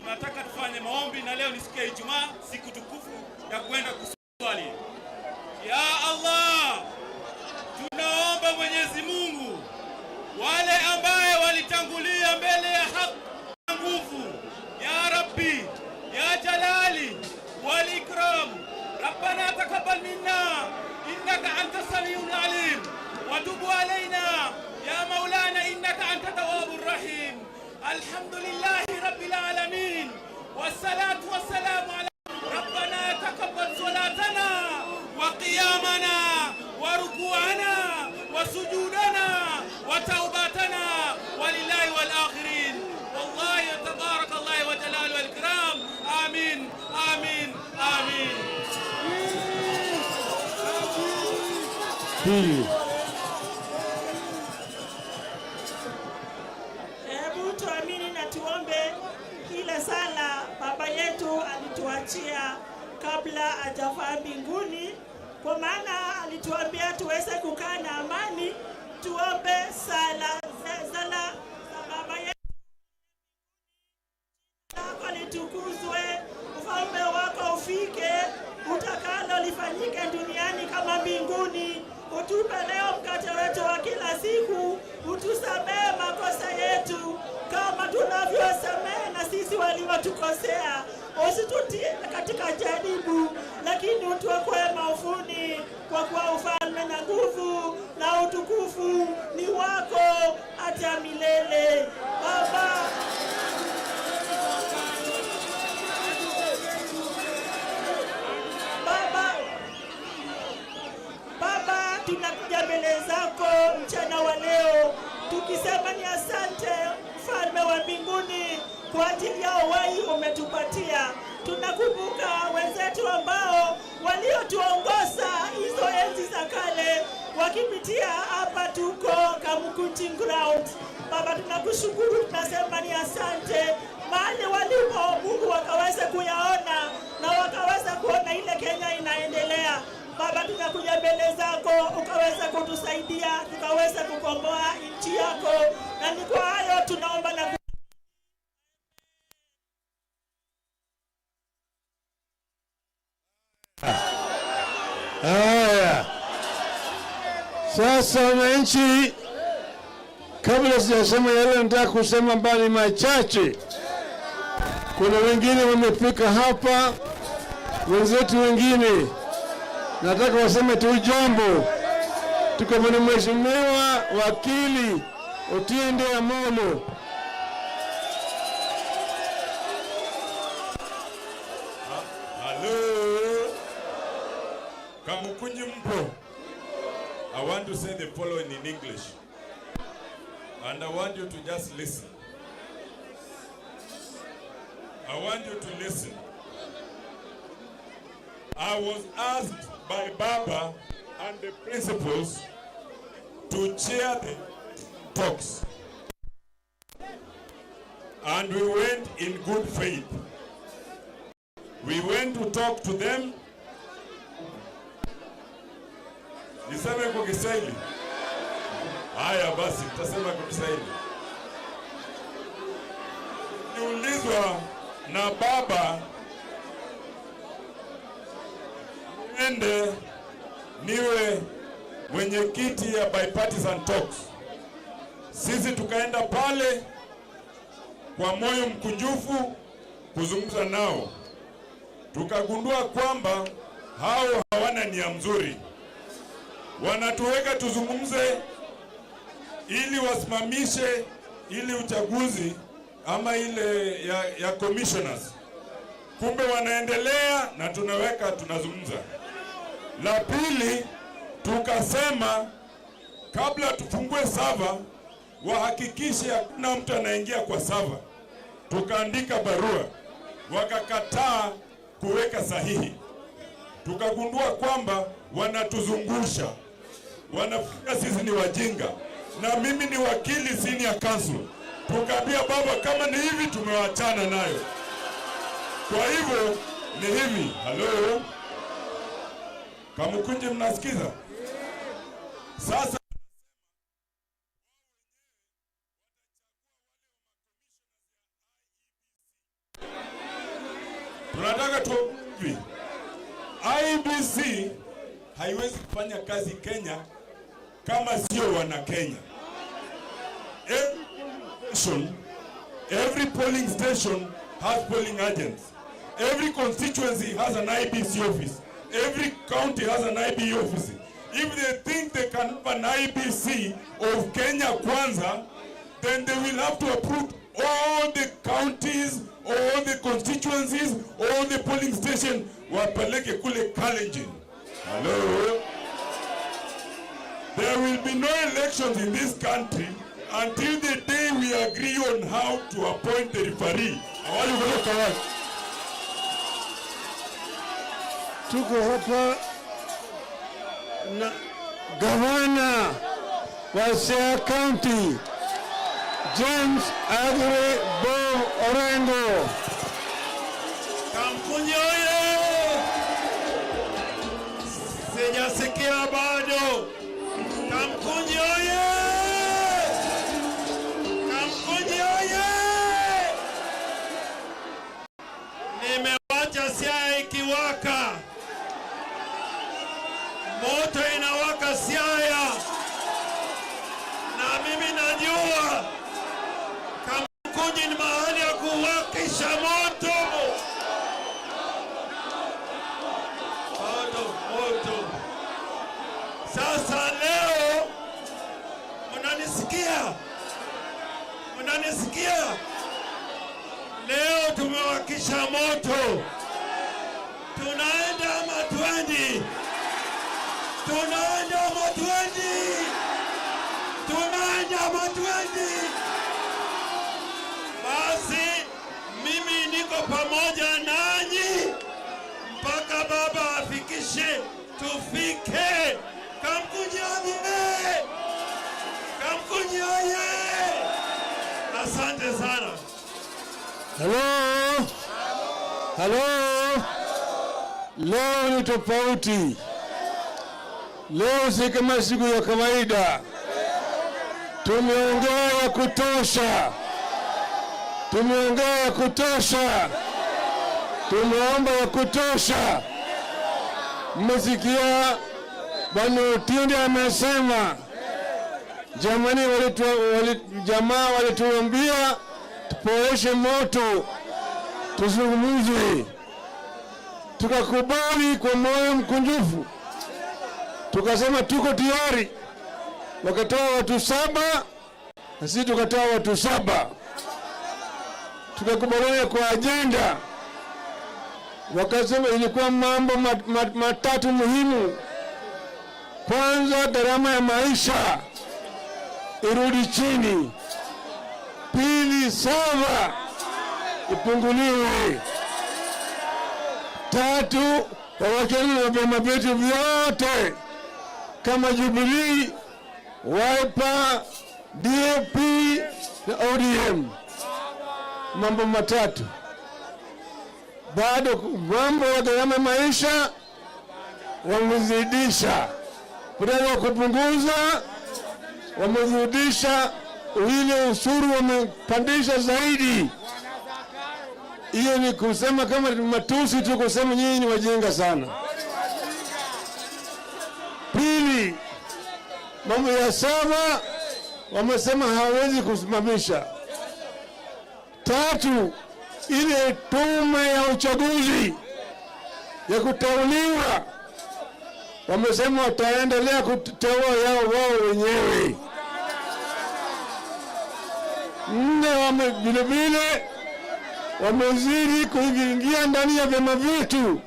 Tunataka tufanye maombi, na leo ni siku ya Ijumaa, siku tukufu ya kuenda kuswali. Ya Allah, tunaomba Mwenyezi Mungu wale ambaye walitangulia mbele ya haki nguvu, ya Rabbi ya Jalali wal Ikram, rabbana taqabbal minna innaka anta samiul alim wa tub alaina ya maulana innaka anta tawwabur rahim. Alhamdulillahi rabbil alamin wassalatu wassalamu ala rabbana taqabbal salatana wa qiyamana wa rukuana wa sujudana wa taubatana walillahi wal akhirin. Wallahi tabarakallah wa jalal wal ikram. Amin, amin, amin. Pili. Hebu tuamini na tuombe ile sala baba yetu alituachia kabla hajafaa mbinguni, kwa maana alituambia tuweze kukaa na amani. Tuombe sala za baba yetu. Lako litukuzwe, ufalme wako ufike, utakalo lifanyike duniani kama mbinguni. Utupe leo mkate wetu wa kila siku, utusamehe makosa yetu kama tunavyosamehe na sisi waliotukosea, usitutie katika jaribu, lakini utuokoe maovuni, kwa kuwa ufalme na nguvu na utukufu ni wako hata milele. Baba, Baba, Baba, tunakuja mbele zako mchana wa leo tukisema ni asante mfalme wa mbinguni kwa ajili ya uhai umetupatia. Tunakumbuka wenzetu ambao waliotuongoza hizo enzi za kale wakipitia hapa tuko Kamukunji ground. Baba, tunakushukuru, tunasema ni asante mahali walipo, Mungu wakaweze kuyaona na wakaweza kuona ile Kenya inaendelea. Baba, tunakuja mbele zako ukaweza kutusaidia tukaweza kukomboa nchi yako, na ni kwa hayo tunaomba na Haya, sasa wananchi, kabla sijasema yale nataka kusema mbali machache, kuna wengine wamefika hapa, wenzetu wengine, nataka waseme tu jambo. Tuko na Mheshimiwa Wakili Otiende Amollo. Hello. Kamukunji mpo. I want to say the following in English. And I want you to just listen. I want you to listen. I was asked by Baba and the principals to chair the talks. And we went in good faith. We went to talk to them. Niseme kwa Kiswahili? Haya basi, nitasema kwa Kiswahili. Niulizwa na baba ende niwe mwenyekiti ya bipartisan talks. Sisi tukaenda pale kwa moyo mkunjufu kuzungumza nao, tukagundua kwamba hao hawana nia mzuri, wanatuweka tuzungumze ili wasimamishe ili uchaguzi ama ile ya commissioners. Kumbe wanaendelea na tunaweka tunazungumza. La pili, tukasema kabla tufungue sava wahakikishe hakuna mtu anaingia kwa sava. Tukaandika barua, wakakataa kuweka sahihi. Tukagundua kwamba wanatuzungusha, wanafikiria sisi ni wajinga, na mimi ni wakili senior counsel. Tukaambia baba, kama ni hivi tumewachana nayo. Kwa hivyo ni hivi. Halo Kamukunji, mnasikiza? Sasa Hivi IEBC haiwezi kufanya kazi Kenya kama sio wana Kenya. Every polling station has polling agents. Every constituency has an IEBC office. Every county has an IEBC office. If they think they can have an IEBC of Kenya Kwanza, then they will have to approve all the counties, all the constituencies, all the polling station wapeleke kule Kalenjin. Hello? There will be no elections in this country until the day we agree on how to appoint the referee. Awali kutoka wapi? Tuko hapa na gavana wa Siaya County, James Aggrey Bob Orengo. Kamkunji oye! Sijasikia bado. Kamkunji oye! Kamkunji oye! Nimewacha Siaya ikiwaka, moto inawaka Siaya, na mimi najua Kamkunji ni mahali ya kuwakisha moto. Moto, moto. Sasa leo mnanisikia? Mnanisikia? Leo tumewakisha moto, tunaenda ama twendi? Tunaenda ama twendi? Tunaenda ama twendi? Basi mimi niko pamoja nanyi mpaka Baba afikishe tufike. Kamkunji oye! Kamkunji oye! Asante sana. Hello? Hello? Leo ni tofauti. Leo si kama siku ya kawaida. Tumeongea ya kutosha, tumeongea ya kutosha, tumeomba ya kutosha. Mmesikia Bwana Otiende amesema, jamani, jamaa walituambia tupoeshe moto, tuzungumze, tukakubali kwa moyo mkunjufu, tukasema tuko tayari. Wakatoa watu 7 na sisi tukatoa watu 7, tukakubaliana kwa ajenda. Wakasema ilikuwa mambo matatu muhimu. Kwanza, gharama ya maisha irudi chini. Pili, server ipunguliwe. Tatu, wawachane na vyama vyetu vyote kama Jubilee, Wiper, DAP na ODM. Mambo matatu. Bado mambo ya gharama ya maisha wamezidisha, badala ya kupunguza wamezidisha, ile ushuru wamepandisha zaidi. Hiyo ni kusema kama matusi tu, kusema nyinyi ni wajinga sana. Pili, mambo ya server wamesema hawawezi kusimamisha. Tatu, ile tume ya uchaguzi ya kuteuliwa wamesema wataendelea kuteua yao wao wenyewe. Nne, vile vile wamezidi kuingia ndani ya vyama vyetu.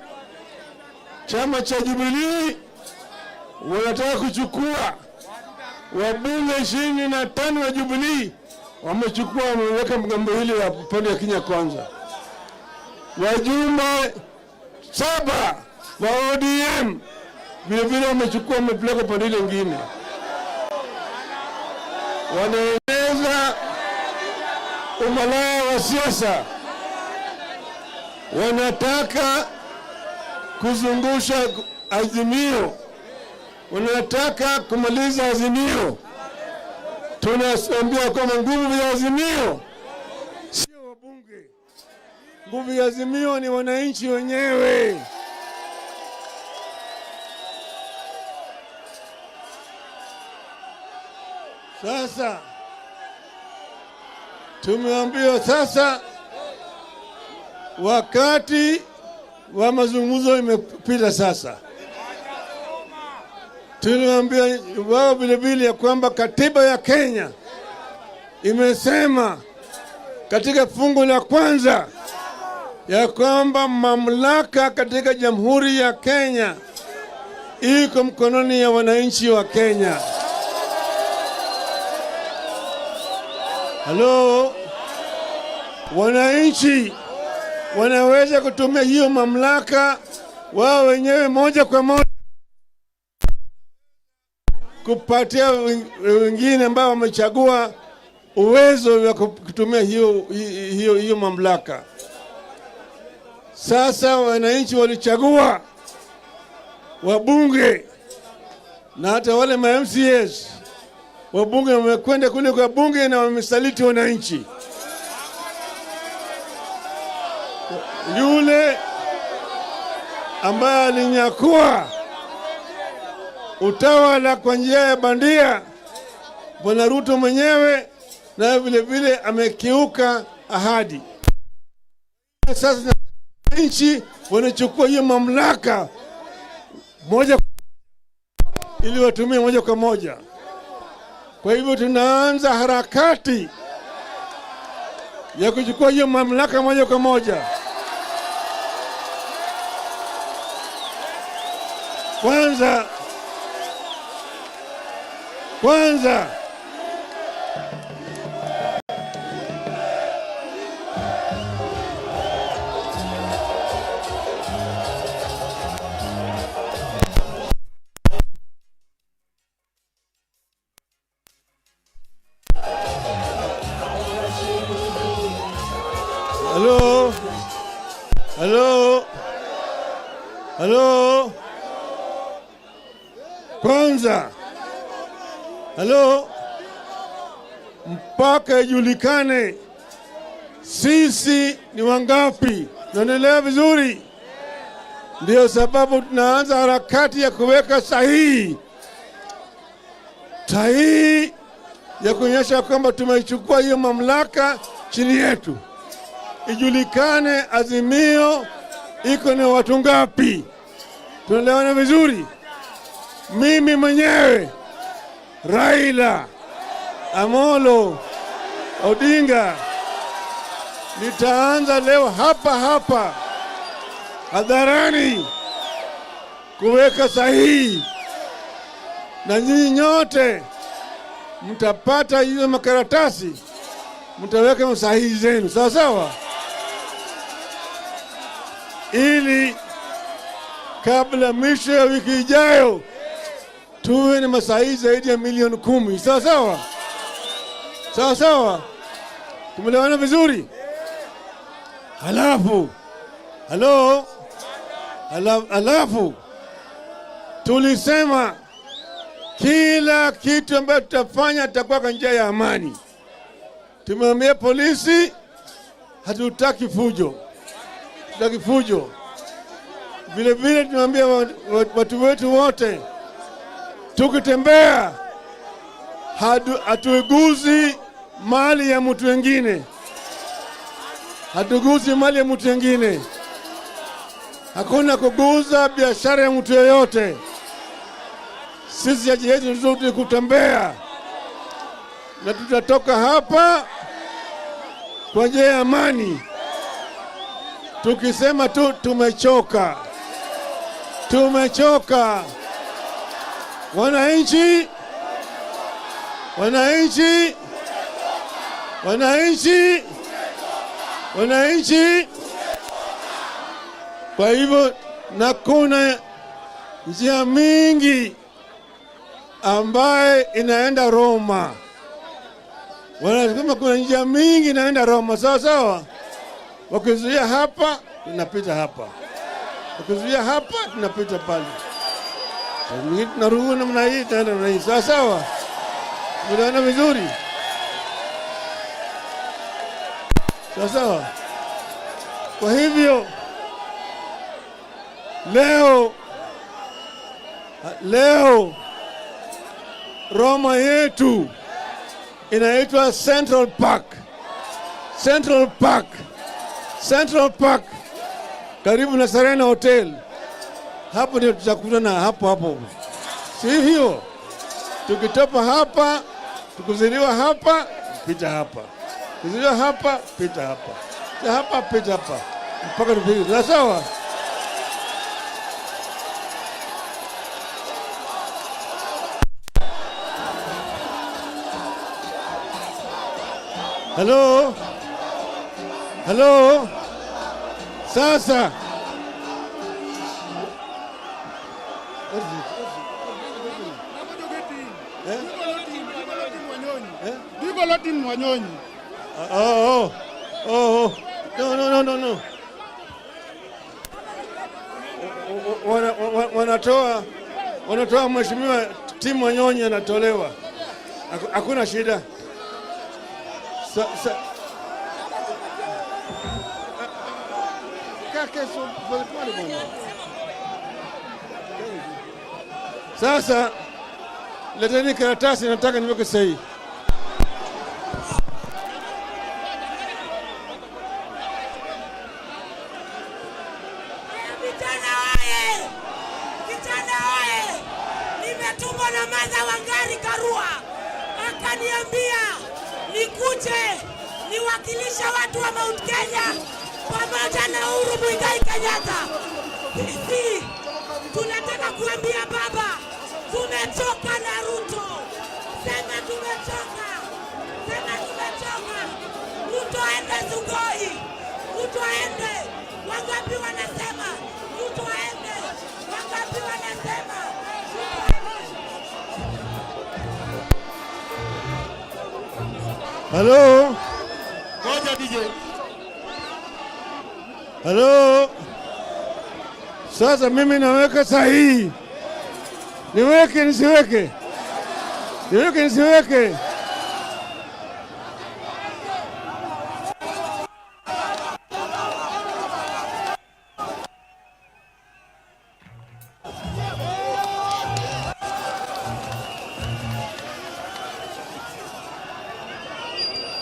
Chama cha Jubilee wanataka kuchukua wabunge 25 wa Jubilee, wamechukua, wameweka mgambo hili ya upande wa Kenya Kwanza. Wajumbe 7 wa ODM vile vile wamechukua, wamepeleka upande ile nyingine. Wanaeneza umalaya wa siasa, wanataka kuzungusha Azimio, wanataka kumaliza Azimio. Tunaambia kwamba nguvu ya Azimio sio wabunge, Nguvu ya Azimio ni wananchi wenyewe. Sasa tumeambiwa sasa wakati wa mazungumzo imepita. Sasa tuliwaambia wao vilevile ya kwamba katiba ya Kenya imesema katika fungu la kwanza ya kwamba mamlaka katika Jamhuri ya Kenya iko mkononi ya wananchi wa Kenya. Halo, wananchi wanaweza kutumia hiyo mamlaka wao wenyewe moja kwa moja kupatia wengine ambao wamechagua uwezo wa kutumia hiyo mamlaka. Sasa wananchi walichagua wabunge na hata wale ma MCAs, wabunge wamekwenda kule kwa bunge na wamesaliti wananchi. Yule ambaye alinyakua utawala kwa njia ya bandia, Bwana Ruto mwenyewe, naye vile vile amekiuka ahadi. Sasa nchi wanachukua hiyo mamlaka moja ili watumie moja kwa moja. Kwa hivyo tunaanza harakati ya kuchukua hiyo mamlaka moja kwa moja. Kwanza Halo, halo, halo. Kwanza, halo, mpaka ijulikane sisi ni wangapi. Naendelea vizuri? Ndio sababu tunaanza harakati ya kuweka sahihi, sahihi ya kuonyesha kwamba tumeichukua hiyo mamlaka chini yetu. Ijulikane Azimio iko na watu ngapi. Tunaelewana vizuri? Mimi mwenyewe Raila Amolo Odinga nitaanza leo hapa hapa hadharani kuweka sahihi, na nyinyi nyote mtapata hizo makaratasi, mtaweka sahihi zenu, sawa sawa, ili kabla mwisho ya wiki ijayo tuwe na masahihi zaidi ya milioni 10. Sawa sawa, sawa sawa, tumeelewana vizuri? Halafu halo, halafu tulisema kila kitu ambacho tutafanya tutakuwa kwa njia ya amani. Tumeambia polisi hatutaki fujo, hatutaki fujo. Vile vile tumeambia watu wetu wote, tukitembea hatuguzi mali ya mtu mwingine, hatuguzi mali ya mtu mwingine. Hakuna kuguza biashara ya mtu yeyote. Sisi haja yetu ni kutembea, na tutatoka hapa kwa njia ya amani, tukisema tu tumechoka, tumechoka. Wananchi, wananchi, wananchi, wananchi. Kwa hivyo na kuna njia mingi ambaye inaenda Roma. Wanasema kuna njia mingi inaenda Roma, sawa sawa. Wakizuia hapa tunapita hapa, wakizuia hapa tunapita pale, tunarudi namna hii, tunaenda namna hii, sawa sawa. Tunaona vizuri, sawa sawa. Kwa hivyo leo leo Roma yetu inaitwa Central Park, Central Park, Central Park, karibu na Serena Hotel. Hapo ndio tutakutana hapo hapo, si hivyo? Tukitoka hapa, tukizaliwa hapa, pita hapa, tukizaliwa hapa, pita hapa, pita hapa, pita hapa, mpaka tufike. Sawa? Halo, halo. Sasa. What is it? Eh? Eh? Bigolo Wanyonyi. Oh. No, no, no, no, no. Wanatoa Mheshimiwa Tim Wanyonyi anatolewa. Hakuna shida. Sa, Kaa kesho pole pole bwana. Sasa leteni karatasi, nataka niweke sahihi. Vijana oye! Vijana oye! Nimetumwa na Martha Wangari Karua akaniambia nikuje niwakilishe watu wa Mount Kenya pamoja na Uhuru Muigai Kenyatta. Sisi tunataka kuambia baba, tumechoka na Ruto. Sema tumechoka, sema tumechoka. Ruto aende Sugoi, Ruto aende. Wangapi wanasema Ruto aende? Wangapi wanasema Ruto aende? Halo, Ngoja DJ. Halo. Sasa mimi naweka sahihi. Niweke nisiweke? Niweke nisiweke?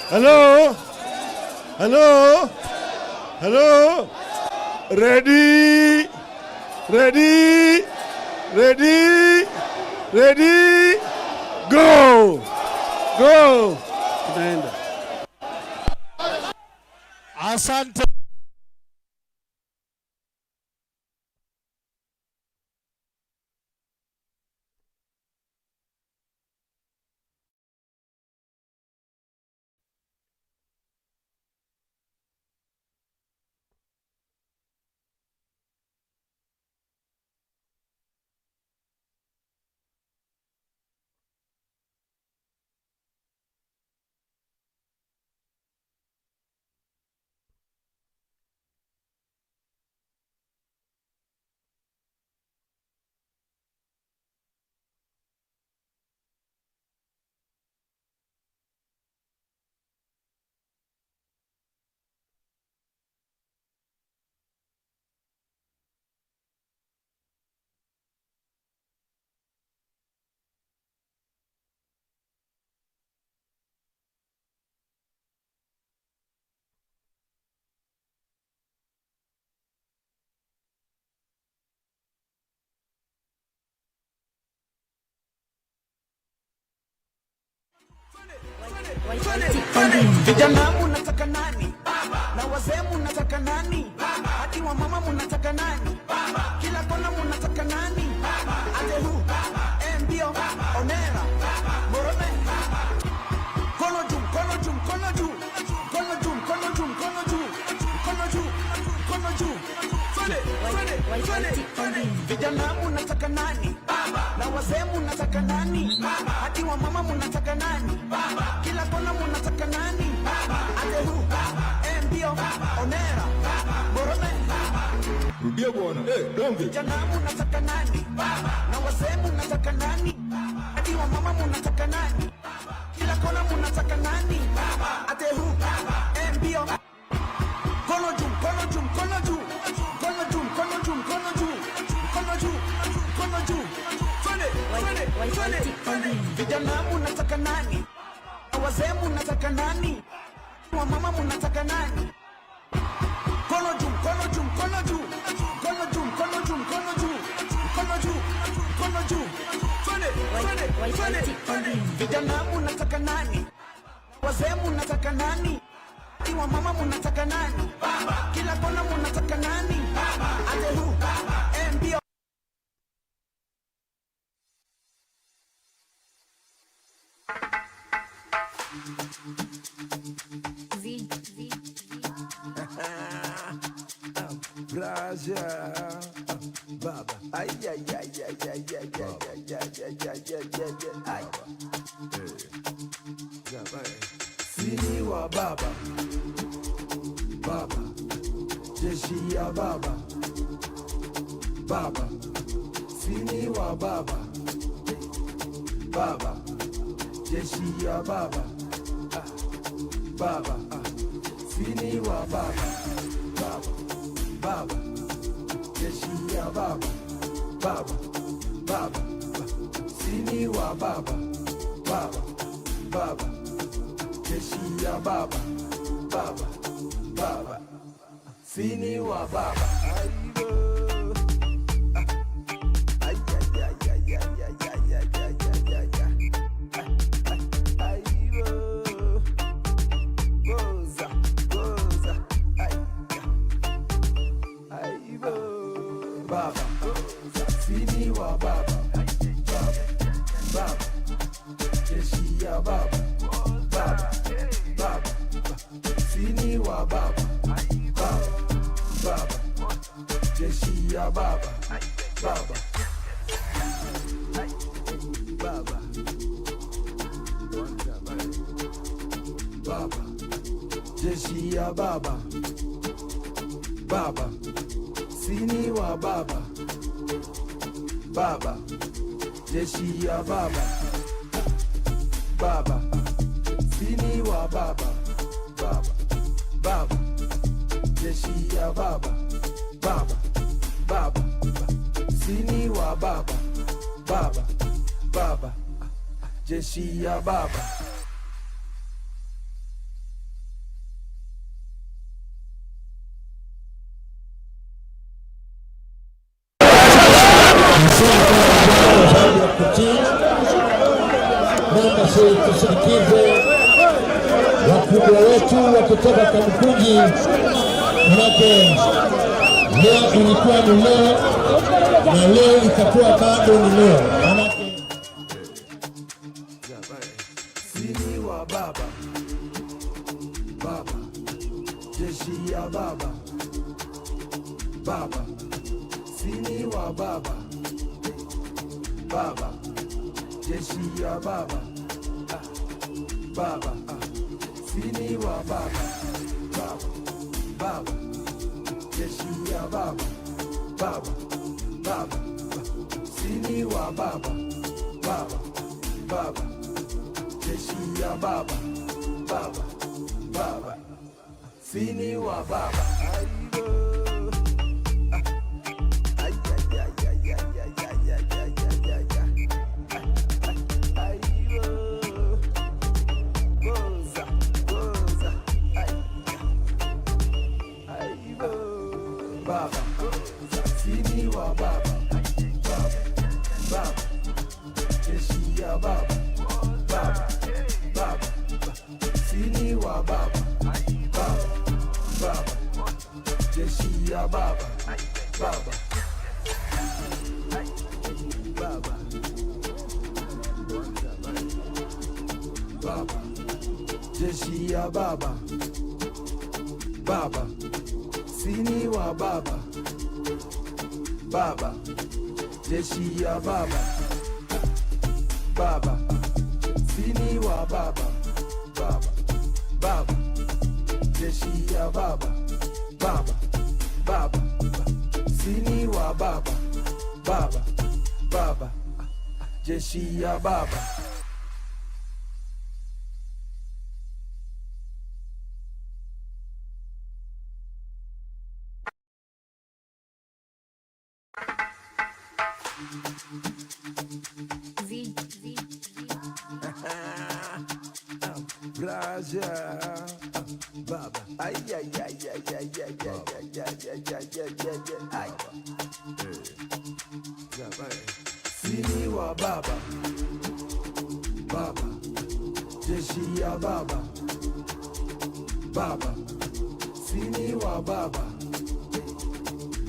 Hello? Hello? Hello? Ready? Ready? Ready? Ready? Go! Go! Tunaenda. Asante. Vijana munataka nani? Na wazee munataka nani? Hadi wa mama munataka nani? Kila kona munataka nani? Atehu, mbio, onera, morome. Mkono juu, mkono juu, mkono juu. Mkono juu, mkono juu, mkono juu. Mkono juu, mkono juu. Twende, twende, twende, twende. Vijana munataka nani? Na wazee munataka nani? Hadi wa mama munataka nani? Kila kona munataka nani? Atehu, mbio, onera, morome. Rudia bwana. Eh, donge. Vijana munataka nani? Na wazee munataka nani? Hadi wa mama munataka nani? Kila kona munataka nani? Atehu, mbio. Mkono juu, mkono juu, mkono juu, mkono juu, mkono juu, mkono juu, mkono juu, mkono juu. Twende, twende, twende, twende. Vijana munataka nani? Wazee munataka nani? Wamama munataka nani? Mkono juu, mkono juu, mkono juu, mkono juu, mkono juu, mkono juu, mkono juu, mkono juu. Twende, twende, twende, twende. Vijana munataka nani? Wazee munataka nani? Wamama munataka nani? Kila kona munataka nani? Ate hu, mbio. V, V, Plaza, baba. Ay, ay, ay, ay, ay, ay, ay, ay, ay, ay, ay, ay, ay, ay. Sini wa baba, baba, jeshi ya baba, baba, sini wa baba, baba, jeshi ya baba, ah, baba, ah, sini wa baba, baba, baba, jeshi ya baba, baba, baba, sini wa baba, baba, baba, jeshi ya baba, baba, baba, sini wa baba. Aibo. Ay, ay, ay, ay, ay, ay, ay, ay, ay, ay, ay, ay. Aibo. Goza, goza. Ay, aibo. Baba, sini wa baba, baba, baba, jeshi ya baba, baba, baba, sini wa baba, baba, baba, jeshi ya baba, baba, baba, baba, jeshi ya baba, baba, sini wa baba, baba, jeshi ya baba, baba, sini wa baba, baba, baba, jeshi ya baba, baba, baba, sini wa baba, baba, baba, jeshi ya baba. Naomba tusindikize wakubwa wetu wakitoka Kamukunji, manake leo ilikuwa ni leo na leo itakuwa bado ni leo, manake Sini wa baba, baba, jeshi ya baba, baba, sini wa baba, baba, jeshi ya baba, ah, baba, ah, sini wa baba, baba, baba, jeshi ya baba, baba, baba, sini wa baba, baba, baba, jeshi ya baba, baba, baba, sini wa baba. Aibo. Ay, ay, ay, ay, ay, ay, ay, ay, ay, ay, ay, ay. Aibo. Goza, goza. Ay, aibo. Baba, sini wa baba, baba, baba, jeshi ya baba, baba, baba, sini wa baba, baba, baba, jeshi ya baba, baba, baba, baba, jeshi ya baba, baba, sini wa baba, baba, jeshi ya baba, baba, sini wa baba, baba, baba, jeshi ya baba, baba, baba, sini wa baba, baba, baba, jeshi ya baba. V, V, V. Braja Baba. Ay, ay, ay, ay, ay, ay, ay, ay, ay, ay, ay, ay, ay, ay, ay. Sini wa baba baba, jeshi ya baba baba, sini wa baba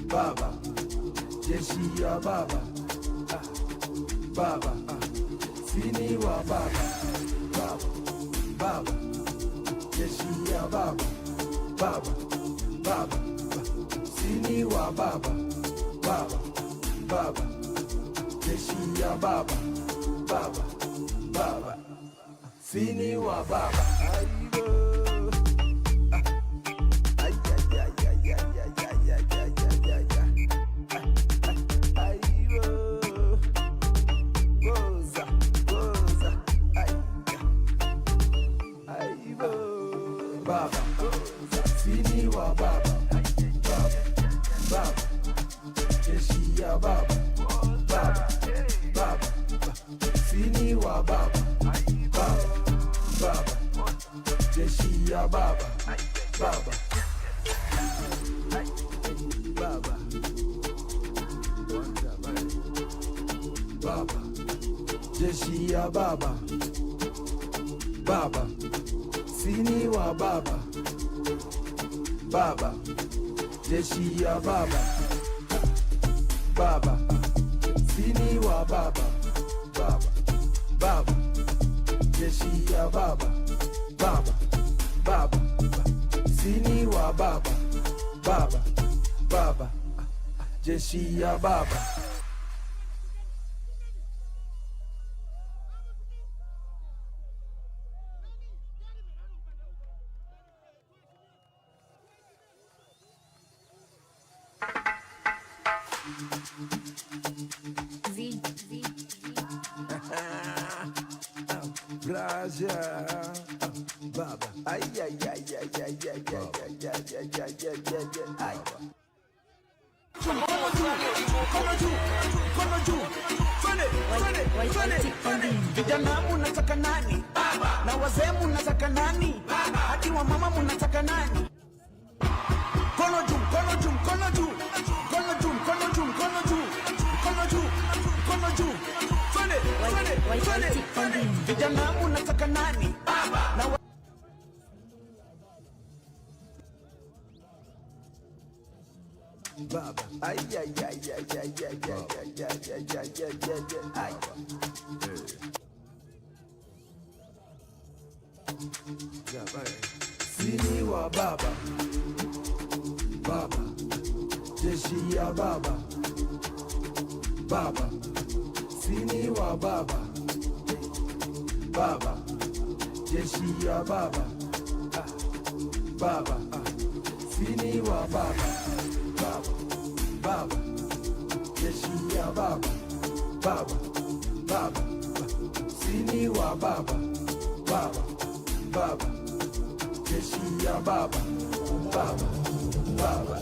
baba, jeshi ya baba baba, sini wa baba baba baba, jeshi ya baba baba baba, sini wa baba baba baba, jeshi ya baba baba baba, sini wa baba. Aibo. Ay, ay, ay, ay, ay, ay, ay, ay, ay, ay, ay, ay. Aibo. Goza, goza. Ay, aibo. Baba, sini wa baba, baba, baba, jeshi ya baba, baba, baba, sini wa baba, baba, baba, jeshi ya baba, baba, baba, baba, jeshi ya baba, baba, sini wa baba, baba, jeshi ya baba, baba, sini wa baba, baba, baba, jeshi ya baba, baba, baba, sini wa baba, baba, baba, jeshi ya baba. V, V, V. Braja Baba. Ay, ay, ay, ay, ay, ay, ay, ay, ay, ay, ay, ay, ay, ay, ay. Mkono juu, mkono juu, twende, twende, twende, twende. Vijana munataka nani? Na wazee munataka nani? Hadi wa mama munataka nani? Mkono juu, mkono juu, mkono juu, mkono juu, mkono juu, mkono juu, mkono juu, mkono juu. Twende, twende, twende, twende. Vijana munataka nani? Na Baba. Ay, ay, ay, ay, ay, ay, ay, ay, ay, ay, ay, ay, ay, ay, ay. Sini wa baba baba, jeshi ya baba baba, sini wa baba baba, jeshi ya baba baba, sini wa baba baba baba, jeshi ya baba baba baba, sini wa baba baba baba, jeshi ya baba baba baba,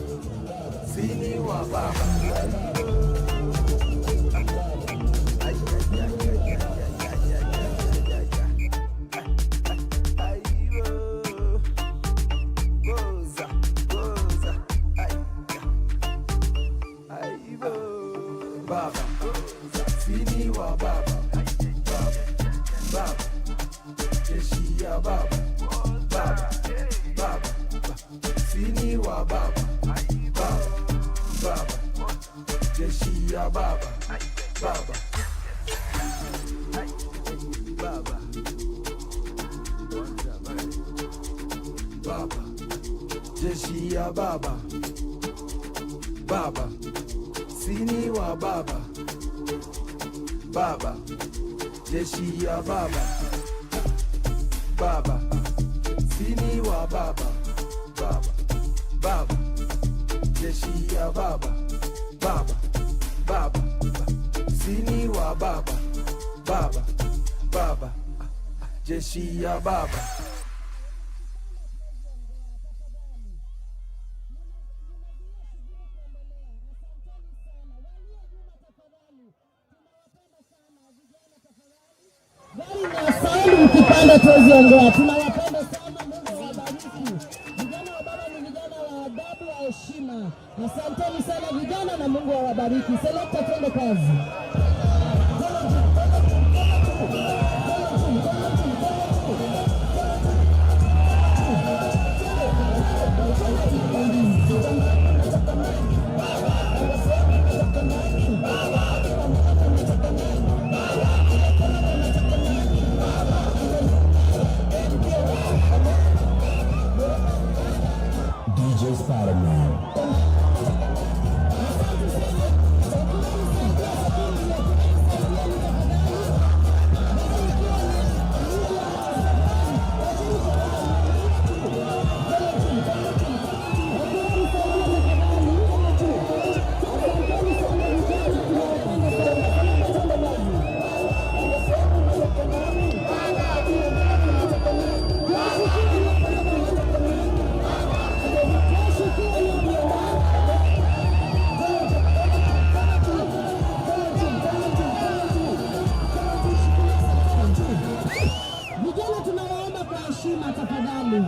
sini wa baba. Ay, ay, ay, ay, ay, ay, ay, ay, ay, ay, ay. Ay, oh. Goza, goza. Ay, ay, oh. Baba, sini wa baba, baba, baba, jeshi ya baba, baba, baba, sini wa baba, baba, baba, jeshi ya baba, baba, baba, baba, jeshi ya baba, baba, sini wa baba, baba, jeshi ya baba, baba, sini wa baba, baba, baba, jeshi ya baba, baba, baba, sini wa baba, baba, baba, jeshi ya baba. Hatuwezi ongea. Tunawapenda sana, Mungu awabariki. Vijana wa baba ni vijana wa adabu, wa heshima. Asanteni sana vijana, na Mungu awabariki. Selekta, twende kazi. DJ Spider-Man. Vijana tunawaomba kwa heshima tafadhali.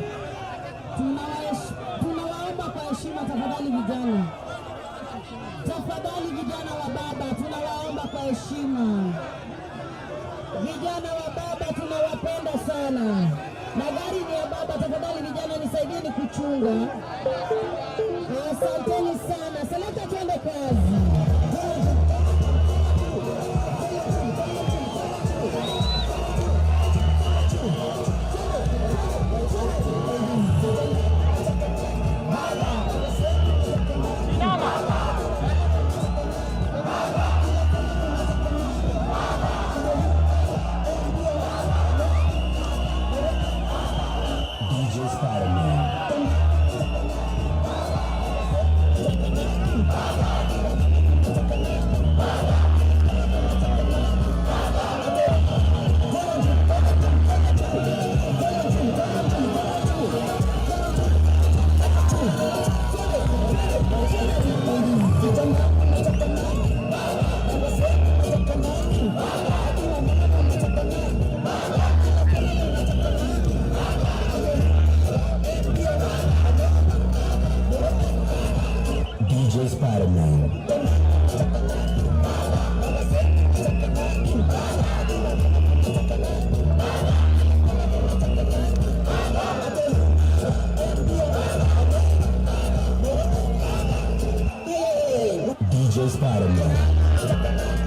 Tunawaomba kwa heshima tafadhali vijana. Tafadhali vijana wa baba tunawaomba kwa heshima. Vijana wa baba tunawapenda sana. Na gari ni ya baba, tafadhali vijana nisaidieni kuchunga. Asanteni sana. Selekta, twende kazi. DJ Spider-Man. DJ Spider-Man. DJ Spider-Man.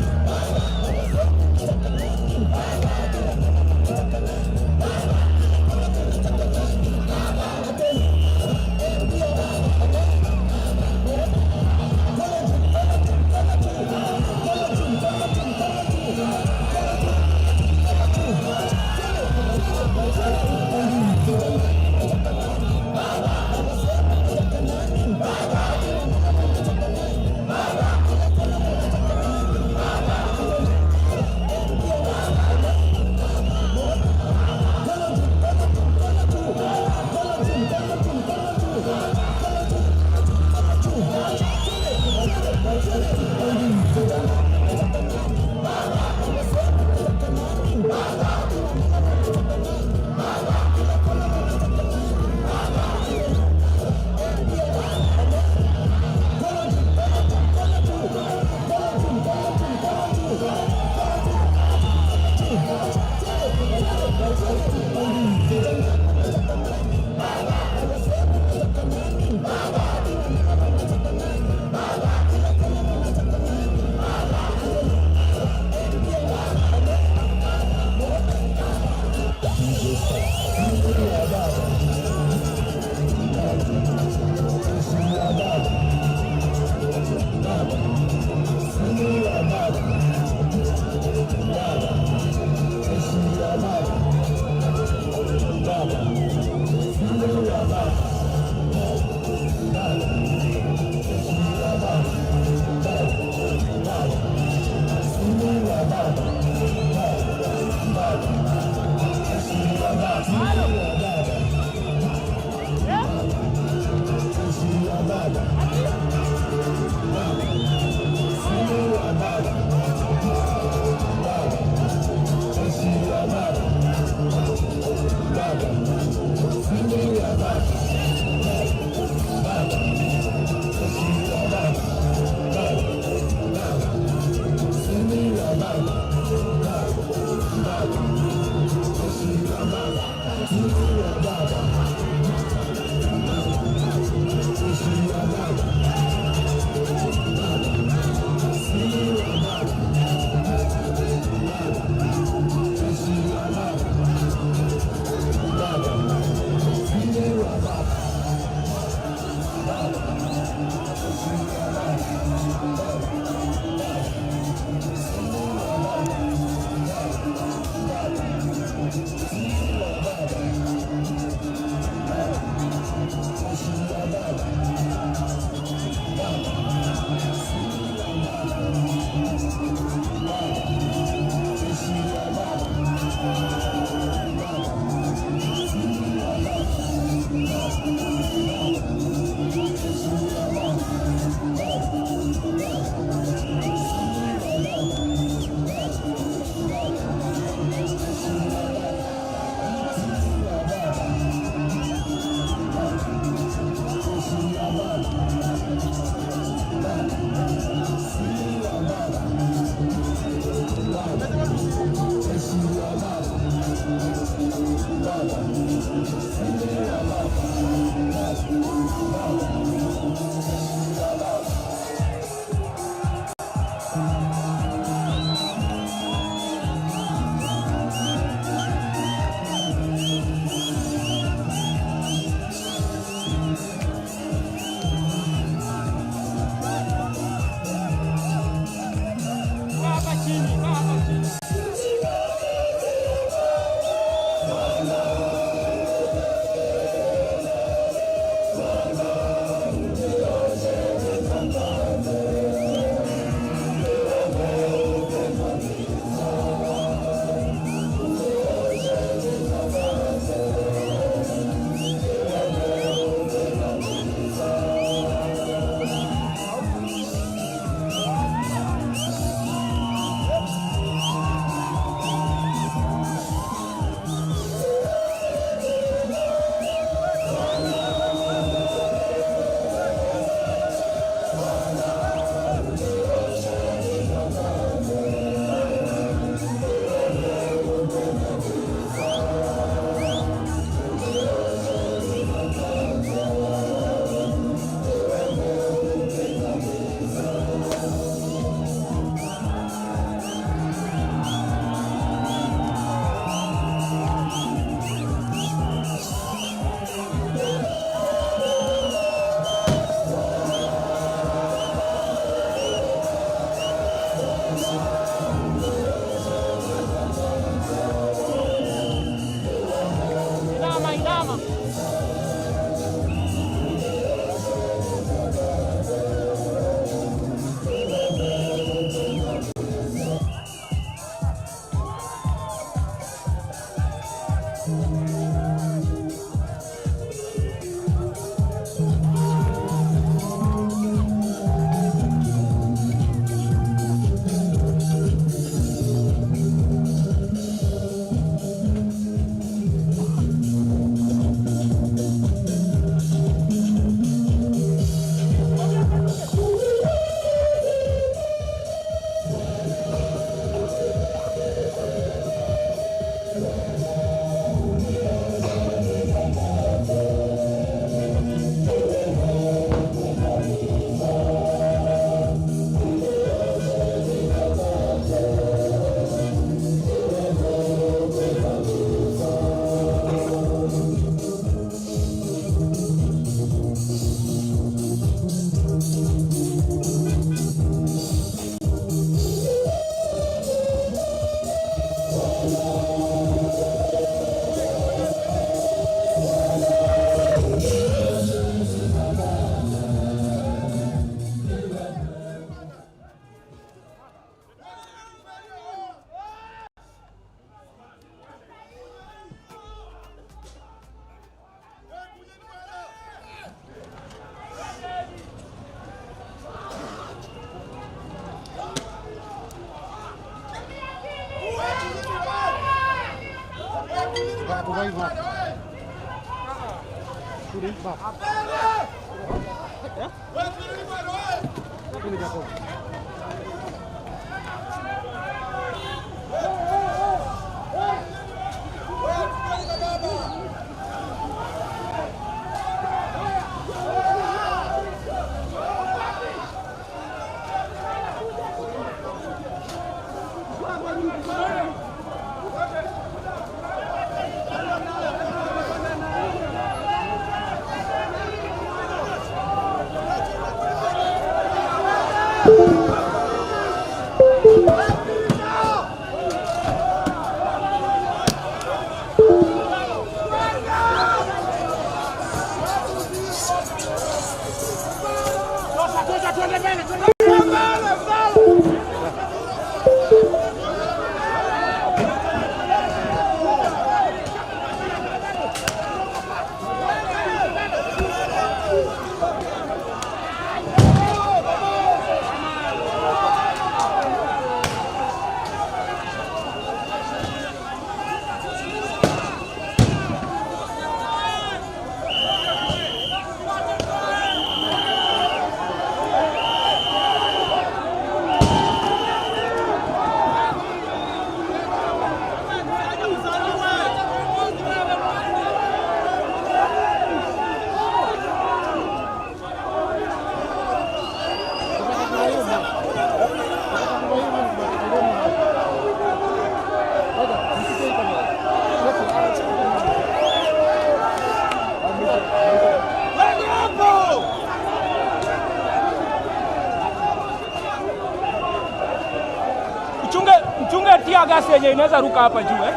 Mchunge tear gas yenye inaweza ruka hapa juu eh?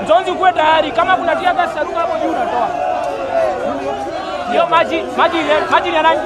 Mzonzi ukuwe tayari kama kuna tear gas ruka hapo juu unatoa. Hiyo maji maji maji ni ya nani?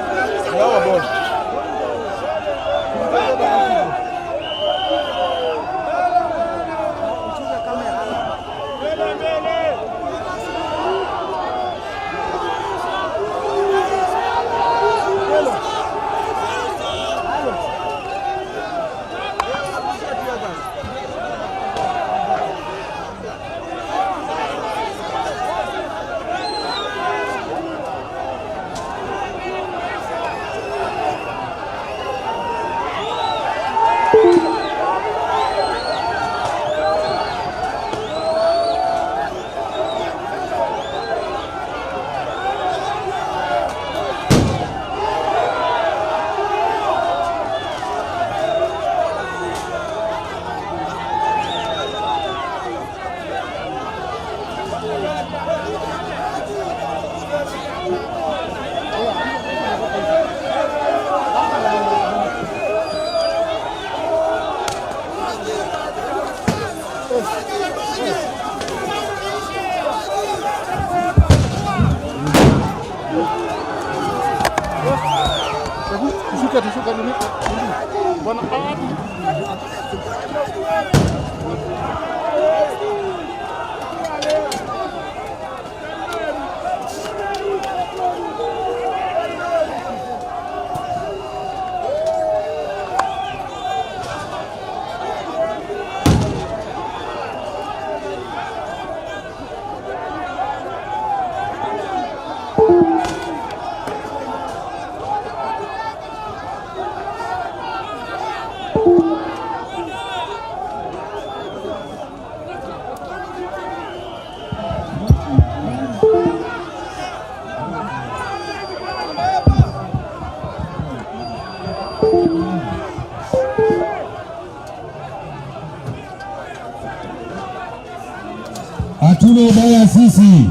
Hatuna ubaya sisi,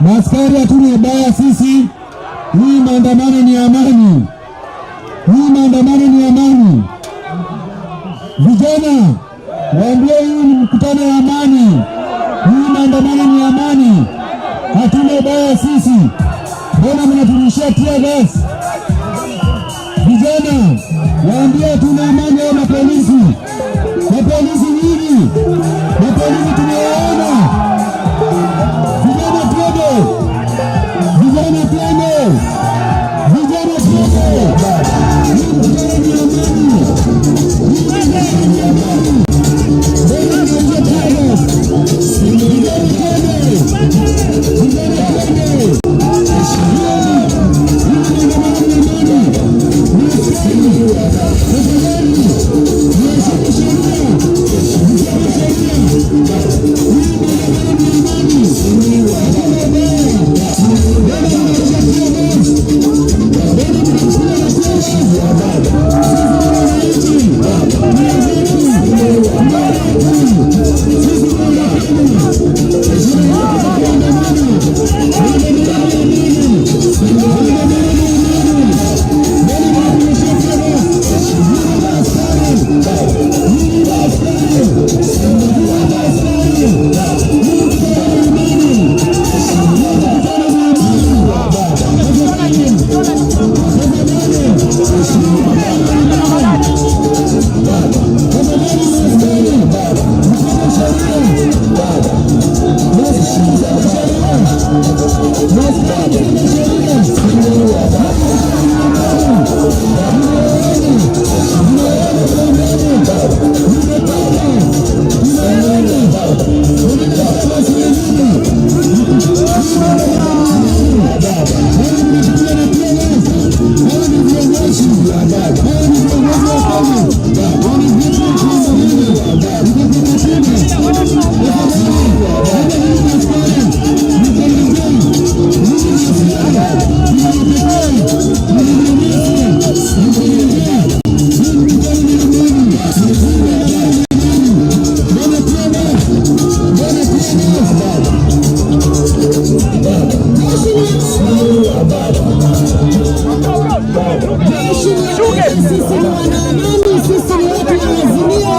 maskari, hatuna ubaya sisi. Hii maandamano ni amani, hii maandamano ni amani. Vijana waambie hii ni mkutano wa amani, hii maandamano ni amani, hatuna ubaya sisi. Mbona mnaturushia tear gas? Vijana waambie hatuna amani. Hao mapolisi, mapolisi nyinyi, mapolisi tumewaona. Vijana twende, vijana twende, vijana twende. Hii mkutano ni amani, hii mkutano ni amani. Mbona mnarushia tear gas? Vijana twende, vijana. wana amani, sisi ni watu wa Azimio,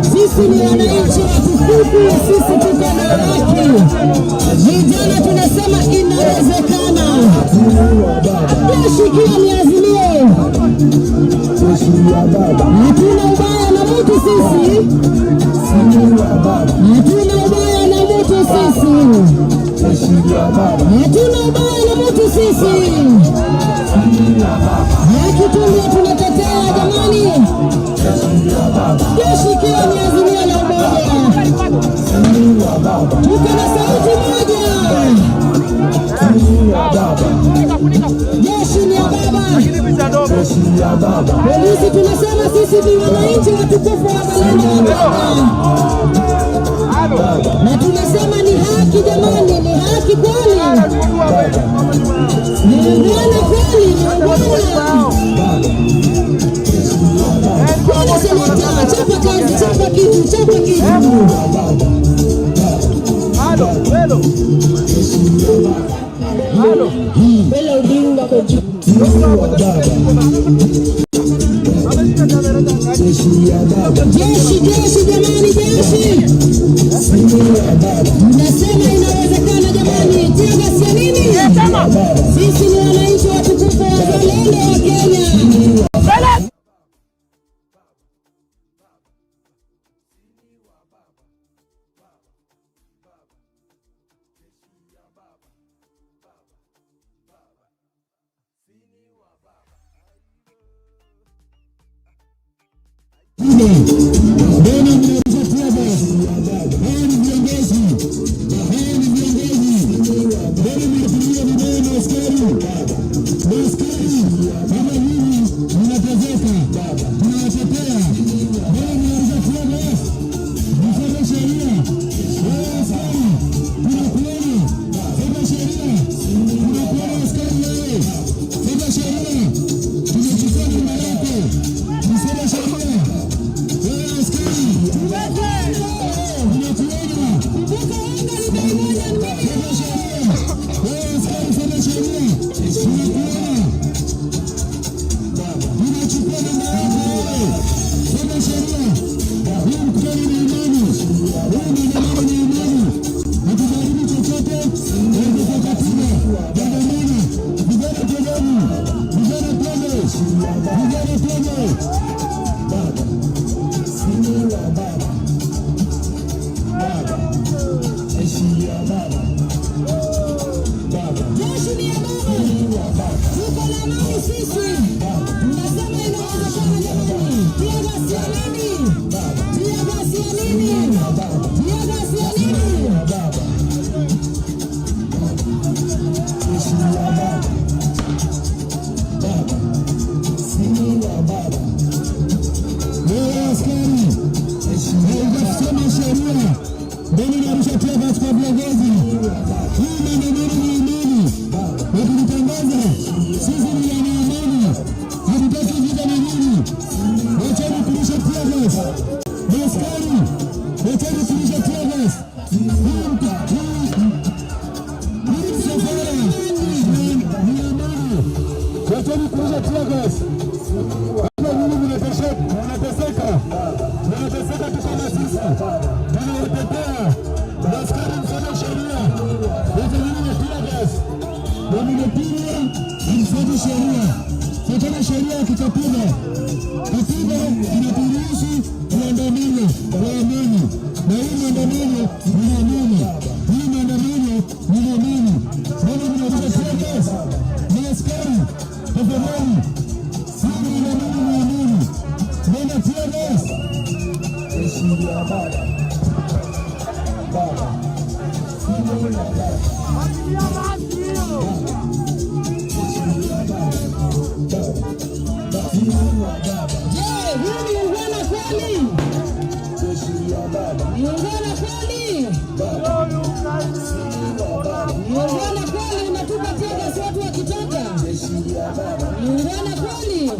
sisi ni wananchi watukufu, sisi tuko na haki. Vijana tunasema inawezekana. Jeshi ikiwa ni Azimio, hatuna ubaya na mtu sisi, hatuna ubaya na mtu sisi, hatuna ubaya na mtu sisi. Haki tu ndio tunatetea jamani. Jeshi ikiwa ni Azimio la Umoja, tuko na sauti moja. Jeshi ni ya baba. Polisi tunasema sisi ni wananchi watukufu wazalendo wa Kenya, na tunasema ni haki jamani, ni haki kweli, ni ungwana kweli, ni ungwana. Bwana seneta, chapa kazi, chapa kitu, chapa kitu. Halo, hello. Halo. Bela Odinga kwa juu. Jeshi, jeshi jamani, jeshi. Mnasema inawezekana jamani, tear gas ya nini? Sisi ni wananchi watukufu wazalendo wa Kenya. Mbona mnarusha tear gas? Hawa ni viongozi, hawa ni viongozi. Mbona mnatumia vibaya maaskari? Maaskari kama nyinyi mnateseka, tunawatetea. Mbona mnarusha tear gas? Mfuate sheria. Wewe askari, tunakuona. Fuata sheria. Tunakuona askari wewe. Fuata sheria. Tumechukua namba yako. Mfuate sheria. Wewe askari, tunakuona. Kumbuka unga ni bei moja mbili. Fuata sheria. Wewe askari, fuata sheria. Tunakuona. Tunachukua namba yako wewe. Fuata sheria. Huu mkutano ni amani. Huu maandamano ni amani. Hatujaribu chochote. Ndio kwa katiba. Andamana. Vijana twendeni. Vijana twende. Vijana twende. Jeshi ni ya baba. Tuko na amani sisi. Tunasema inawezekana jamani. Tear gas ya nini? Tear gas ya nini? Tear gas ya nini? Wewe askari, haujasoma sheria. Mbona unarusha tear gas kwa viongozi? Hii maandamano ni amani. Na tulitangaza sisi ni wana amani. Hatutaki vita na nyinyi. Wacheni kurusha tear gas. Maaskari, wacheni kurusha tear gas. Hii msafara ni amani. Wacheni kurusha tear gas. Hapa nyinyi mnateseka, mnateseka, mnateseka tu kama sisi. Tunawatetea. Askari, mfuate sheria. Wacheni na tear gas. Na mnapigwa, hamfuati sheria. Fuateni sheria ya kikatiba. Katiba inaturuhusu tuandamane kwa amani, na hii maandamano ni amani. Hii maandamano ni amani. Mbona mnarusha tear gas? Maaskari, tafadhali, si maandamano ni amani. Mbona tear gas? Je, huu ni ungwana kweli? Ni ungwana kweli? Ni ungwana kweli unatupa tear gas watu wakitoka? Ni ungwana kweli?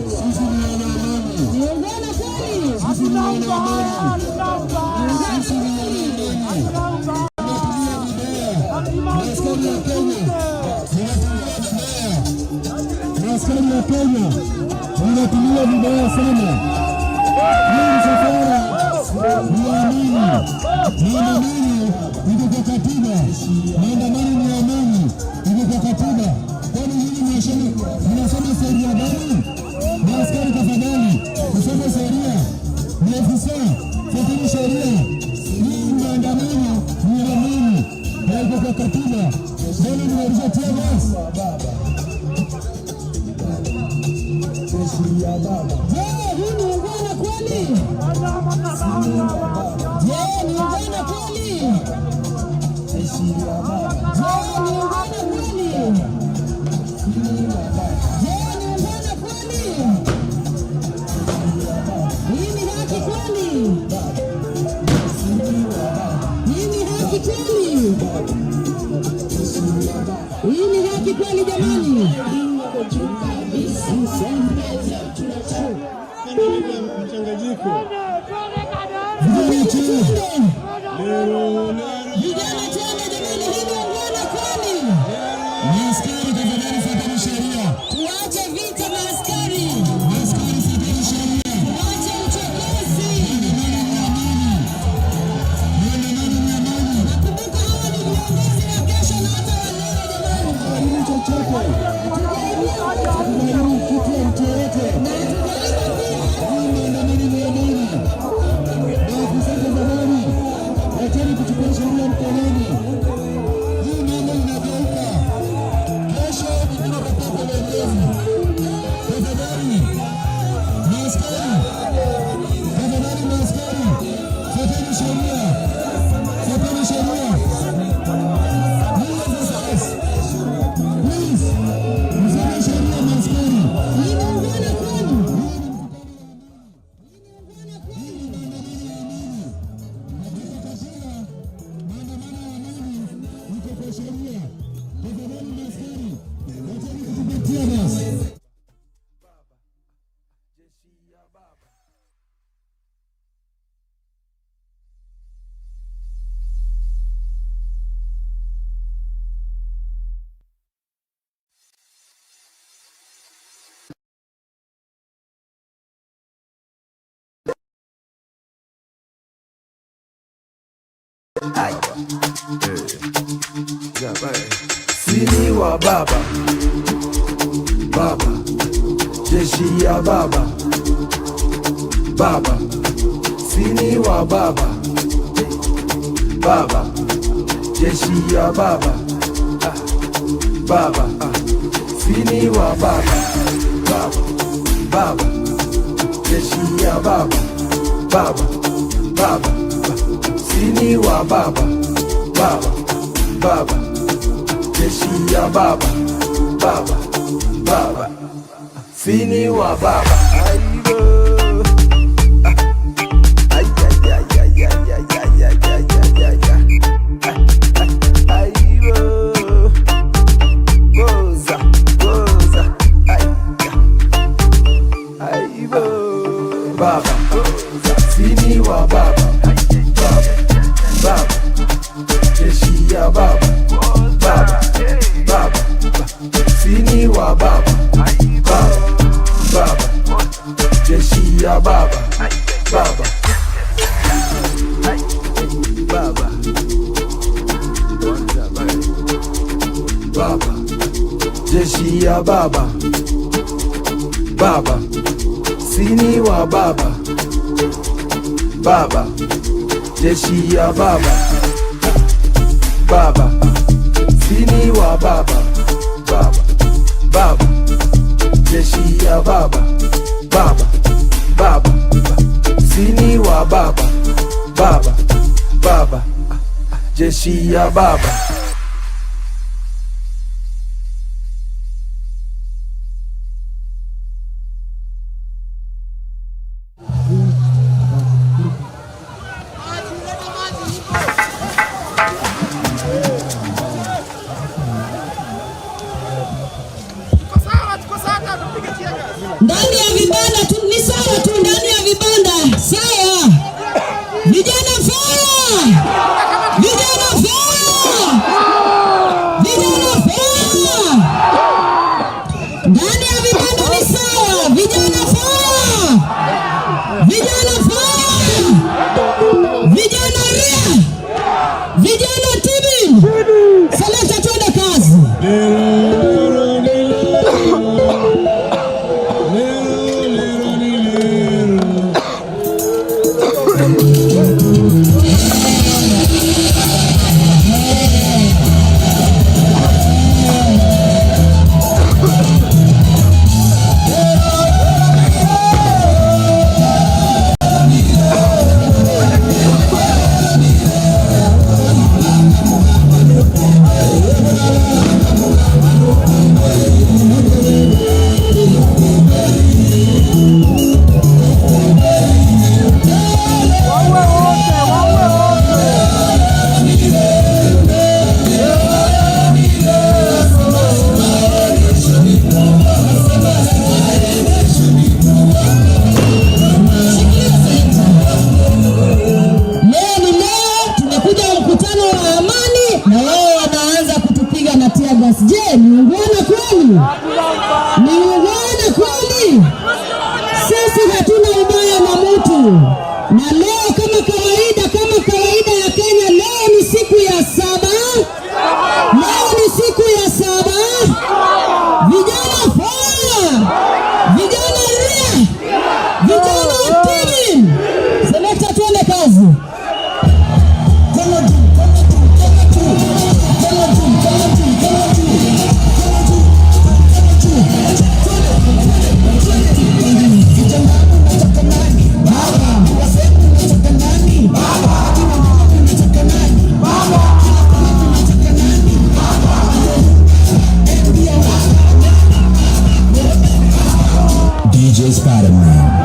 Sisi ni wana amani. Ni ungwana kweli? Sisi ni wana amani. Sisi ni wana amani. Tunatumia vibaya. Maaskari wa Kenya, mnatumia vibaya. Maaskari ya Kenya wanatumiwa vibaya sana. Hii msafara ni amani, maandamano iko kwa katiba, maandamano ni amani, iko kwa katiba. Kwani nyinyi mnasoma sheria gani? Maaskari tafadhali, msome sheria. Maafisa, fuateni sheria. Hii maandamano ni amani na iko kwa katiba. Mbona mnarusha tear gas? Je, hii ni ungwana kweli? Je, ni ungwana kweli? Je, ni ungwana kweli? Je, ni ungwana kweli? Hii ni haki kweli? Hii ni haki kweli? Hii ni haki kweli jamani? Mchanganyiko. Vijana twende! Vijana twende jamani, hii ni ungwana kweli? Maaskari tafadhali, fuateni sheria. Tuache vita maaskari. Maaskari fuateni sheria. Tuache uchokozi. Maandamano ni amani. Maandamano ni amani. Nakumbuka hawa ni viongozi wa kesho na hata wa leo jamani. Hatuharibu chochote. Hatuharibu kitu ya mtu yeyote. Na hatujaiba pia. Hii maandamano ni amani. Maafisa tafadhali, wacheni kuchukua sheria mkononi. Hii mambo inageuka. Kesho wengine watakuwa kwa uongozi. Tafadhali, maaskari, tafadhali maaskari, fuateni sheria. Fuateni sheria. You officers, please, mfuate sheria maaskari. Hii ni ungwana kweli? Hii ni maandamano ya amani. Katika katiba, maandamano ya amani iko kwa sheria. Tafadhali maaskari, wacheni kutupa tear gas. Sini wa baba baba, jeshi ya baba baba, sini wa baba baba, jeshi ya baba baba, sini wa baba baba baba, jeshi ya baba baba baba, sini wa baba baba baba, jeshi ya baba baba baba, sini wa baba. Aibo. Ay, ay, ay, ay, ay, ay, ay, ay, ay, ay, ay, ay. Aibo. Goza, goza. Ay, aibo. Baba, sini wa baba baba baba, jeshi ya baba baba baba, sini wa baba baba baba, jeshi ya baba baba baba baba, jeshi ya baba baba, sini wa baba baba, jeshi ya baba baba, sini wa baba baba baba, jeshi ya baba baba baba, sini wa baba baba baba, jeshi ya baba. Ndani ya vibanda tu ni sawa tu, ndani ya vibanda sawa. Vijana fire! Vijana fire! Vijana fire! Ndani ya vibanda. DJ Spider-Man.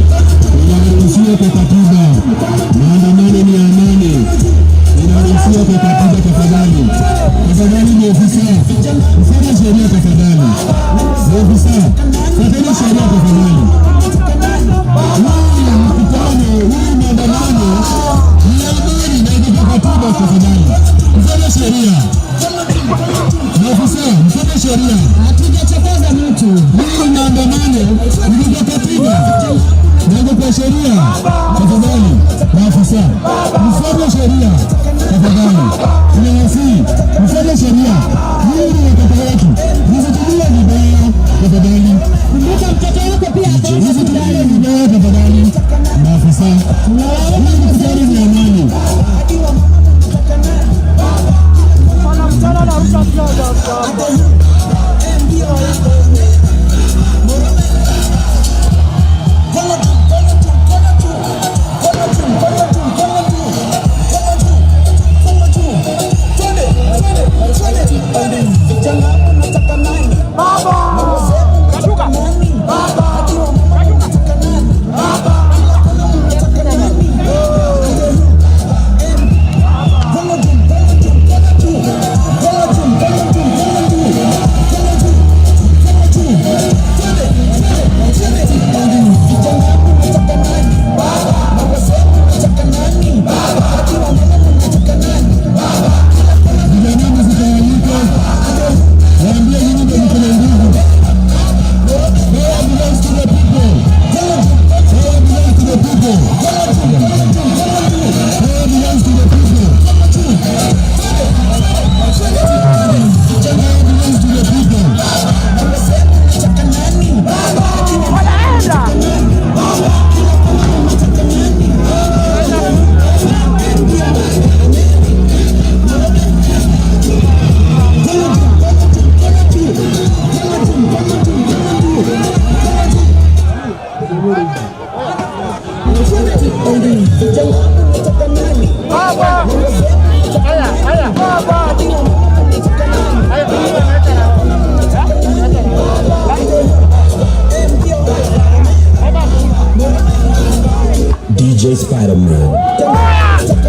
Inaruhusiwa kwa katiba. Maandamano ni ya amani. Inaruhusiwa kwa katiba tafadhali. Tafadhali maofisa, mfuate sheria tafadhali. Maofisa, fuateni sheria tafadhali. Huu mkutano, huu maandamano ni ya amani na iko kwa katiba tafadhali. Mfuate sheria. Maofisa, mfuate sheria. Hatujachokoza mtu. Hii maandamano ni kwa katiba na iko kwa sheria. Tafadhali maafisa, mfuate sheria tafadhali. Tunawasihi mfuate sheria. Hii ni watoto wetu, msitumie vibaya tafadhali. Kumbuka mtoto wako pia ako Msitumie vibaya tafadhali. Maafisa, hii mkutano ni amani. Vijana msitawanyike, waambie nyinyi ndio mko na nguvu. Power belongs to the people. Power belongs to the people. Power belongs to the people. Power belongs to the people. DJ Spider-Man.